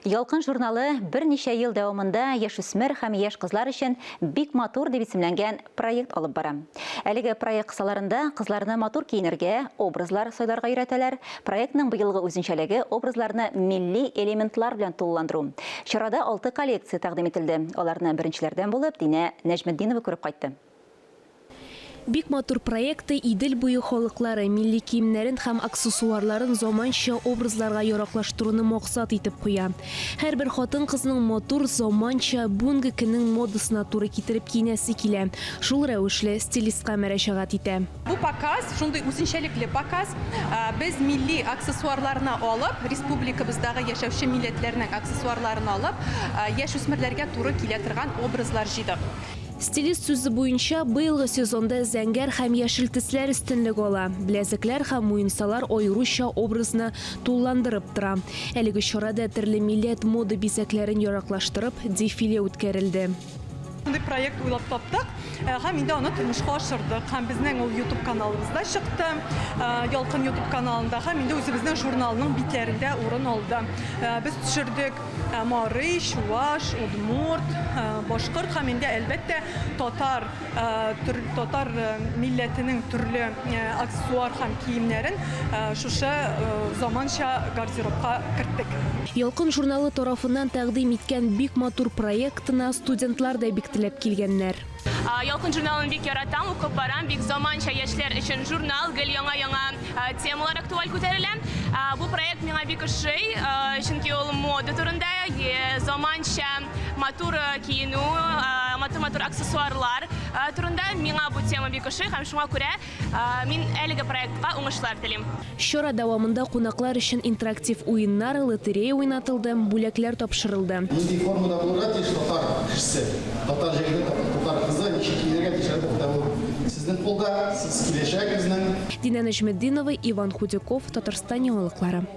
Ялкын журналы берничә ел дәвамында яшүсмер һәм яшь кызлар өчен Бик матур дип исемләнгән проект алып бара. Әлеге проект кысаларында кызларны матур киенергә, образлар сайларга өйрәтәләр. Проектның быелгы үзенчәлеге, образларны милли элементлар белән тулыландыру. Чарада алты коллекция тәкъдим ителде. Аларны беренчеләрдән булып Динә Нәҗметдинова күреп кайтты. Бик матур проекты Идел буе халыклары милли киемнәрен һәм аксессуарларын заманча образларга яраклаштыруны максат итеп куя. Һәрбер хатын-кызның матур, заманча, бүгенге көннең модасына туры китереп киенәсе килә, шул рәвешле стилистка мәрәҗәгать итә. Бу показ, шундый үзенчәлекле показ. Без милли аксессуарларны алып, республикабыздагы яшәүче милләтләрнең аксессуарларын алып, яшүсмерләргә туры килә торган образлар җыйдык. Стилист сүзе буенча, быелгы сезонда зәңгәр һәм яшел төсләр өстенлек ала. Беләзекләр һәм муенсалар аеруча образны тулыландырып тора. Әлеге чарада төрле милләт мода бизәкләрен яраклаштырып, дефиле үткәрелде. Шундый проект уйлап таптык һәм инде аны тормышка ашырдык. Һәм безнең ул YouTube каналыбызда чыкты, Ялкын YouTube каналында һәм инде үзебезнең журналның битләрендә урын алды. Без төшердек Мари, чуаш, удмурт, башкорт һәм инде, әлбәттә, татар, татар милләтенең төрле аксессуар һәм киемнәрен шушы заманча гардеробка керттек. Ялкын журналы тарафыннан тәкъдим иткән бик матур проектына студентлар да бик теләп килгәннәр. Ялкын журналын бик яратам, укып барам, бик заманча яшьләр өчен журнал, гел яңа-яңа темалар актуаль күтәрелә. Бу проект миңа бик ошый, чөнки ул мода турында, заманча матур киенү, матур-матур аксессуарлар турында. Миңа бу тема бик ошый һәм шуңа күрә Мин әлеге проектка уңышлар телим. Чара дәвамында кунаклар өчен интерактив уеннар, лотерея уйнатылды, бүләкләр тапшырылды. Нинди формада булырга тиеш татар кешесе, татар җегете, татар кызы, ничек киенергә тиеш, әлбәттә, ул сезнең кулда, сез киләчәк безнең. Динә Нәҗметдинова, Иван Худяков, Татарстан яңалыклары.